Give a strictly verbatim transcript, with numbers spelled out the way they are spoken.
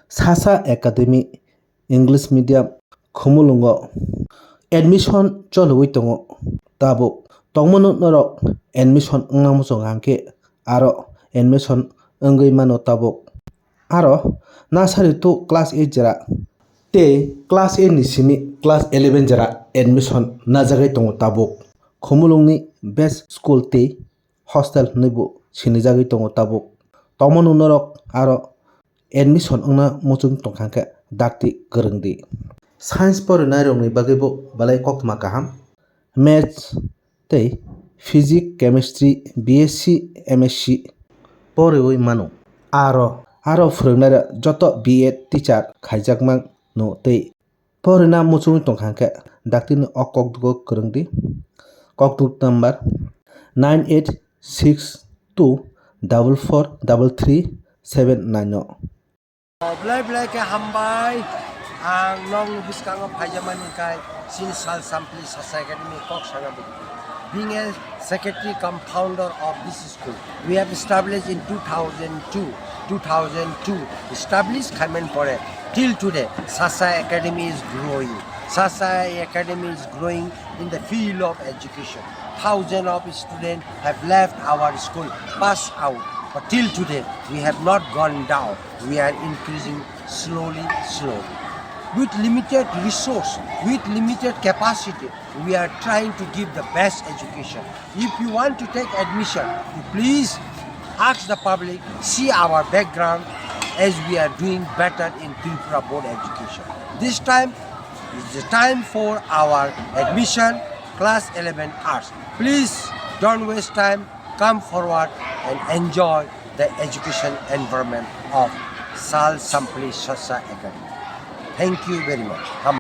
Sasa Academy English Medium Khumulwngo admission choliwi tongo tabuk. Tongmano norok admission wngna muchung hwnkhe aro admission wngwi mano tabuk. Aro nursery to class eight jora tei class eight ni simi class eleven jora admission najagwi tongo tabuk. Khumulwngni best school tei hostel hinwi bo sinijagwi tongo tabuk. Tongmano norok aro admission wngna muchung tongkha khe dakti kwrwng di. Science porinai rokni bagwi bo belai koktwma kaham. Maths tei physics, chemistry, B S C, M S C poriwi mano. Aro, aro phwrwngnairok joto B Ed teacher khaijakmano tei porina muchungwi tongkha khe dakti ni o kokdwgo kwrwng di. Kokdwk number nine eight six two double four double three seven nine o. Belai belai khe hambai, ang nokni bwskango phaijamani kai chini Sal Sampli Sasa Academy kok sana bwtwi. Being a secretary cum founder of this school, we have established in two thousand two, two thousand two, established khaimani pore till today, Sasa Academy is growing. Sasa Academy is growing in the field of education. Thousands of students have left our school, passed out, but till today, we have not gone down. We are increasing slowly, slowly. With limited resource, with limited capacity, we are trying to give the best education. If you want to take admission, you please ask the public, see our background as we are doing better in Tripura board education. This time is the time for our admission, class eleven arts. Please don't waste time, come forward and enjoy the education environment of Sal Sampli Sasa Academy. Thank you very much.